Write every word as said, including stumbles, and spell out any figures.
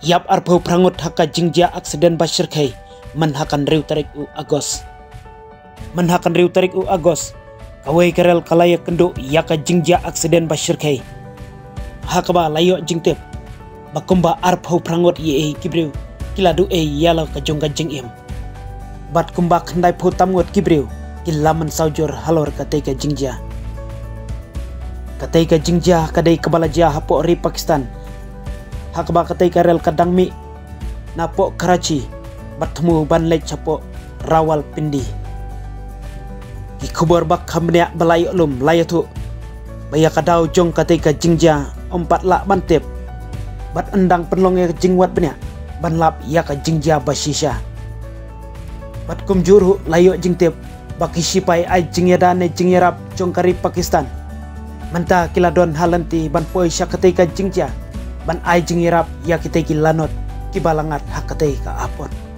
Ïap arphew phra ngut ha ka jingjia aksiden ba shyrkhei myn ha ka hynriew tarik u Agos. Myn ha ka hynriew tarik u Agos, kawei ka rel ka la ïakynduh ïa ka jingjia aksiden ba shyrkhei, ha kaba la ïoh jingtip ba kumba arphew phra ngut ïa ei ki briew ki la duh ei ïa la ka jong ka jingim, bad kumba khyndaiphew tam ngut ki briew ki la mynsaw jur halor katei ka jingjia. Katei ka jingjia ka dei kaba la jia hapoh ri Pakistan, ha kaba katei ka rel ka dang mih napoh Karachi bad thmu ban leit shapoh Rawalpindi. Ki khubor ba kham bniah ba la ïoh lum la ïathuh ba ïa ka daw jong katei ka jingjia ym pat lah ban tip, bad yn dang pynlong ïa ka jingwad bniah ban lap ïa ka jingjia ba shisha. Bad kumjuh ruh la ïoh jingtip ba ki shipai ai jingïada ne jingïarap jong ka ri Pakistan mynta ki la don ha lynti ban poi sha katei ka jingjia ban ai jingïarap ïa kitei ki lanot kiba la ngat ha katei ka apot.